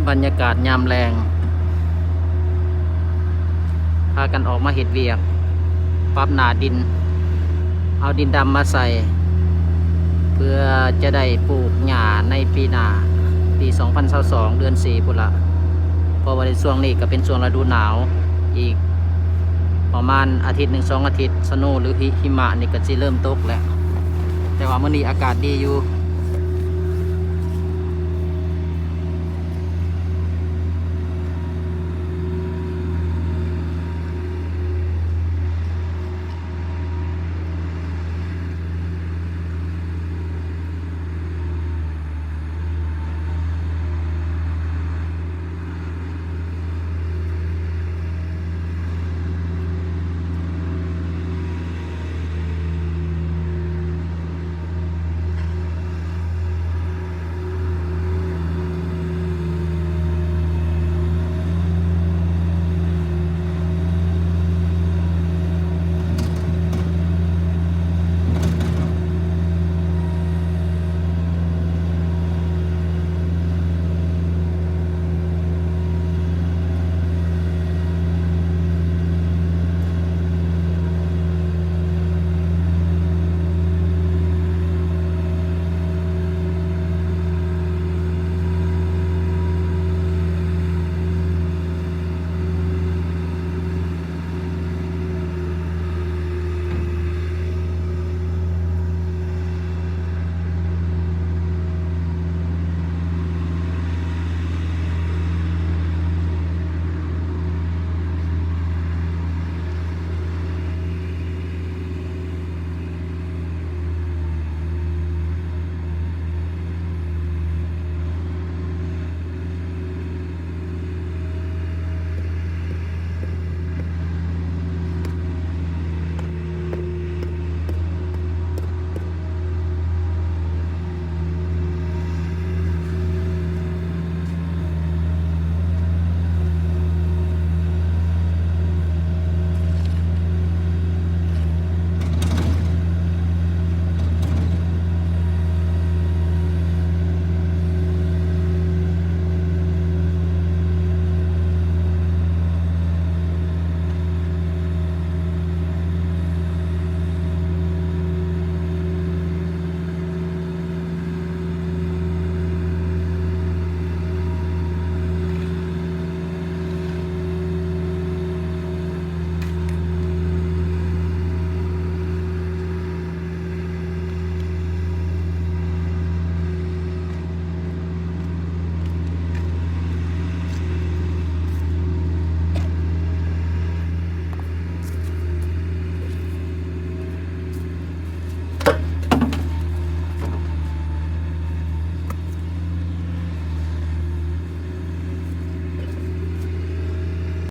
ບັນຍາກາດຍາມແລງ ພາກັນອອກມາເຮັດວຽກ ປັບໜ້າດິນ ເອົາດິນດຳມາໃສ່ ເພື່ອຈະໄດ້ປູກຫຍ້າໃນປີໜ້າ ປີສອງພັນຊາວສອງ ເດືອນສີ່ພຸ້ນລະ ເພາະວ່າໃນຊ່ວງນີ້ກໍເປັນຊ່ວງລະດູໜາວ ອີກປະມານອາທິດໜຶ່ງສອງອາທິດ ສະໂນ ຫຼື ຫິ ຫິມະນີ້ກໍຊິເລີ່ມຕົກແລ້ວ ແຕ່ວ່າມື້ນີ້ອາກາດດີຢູ່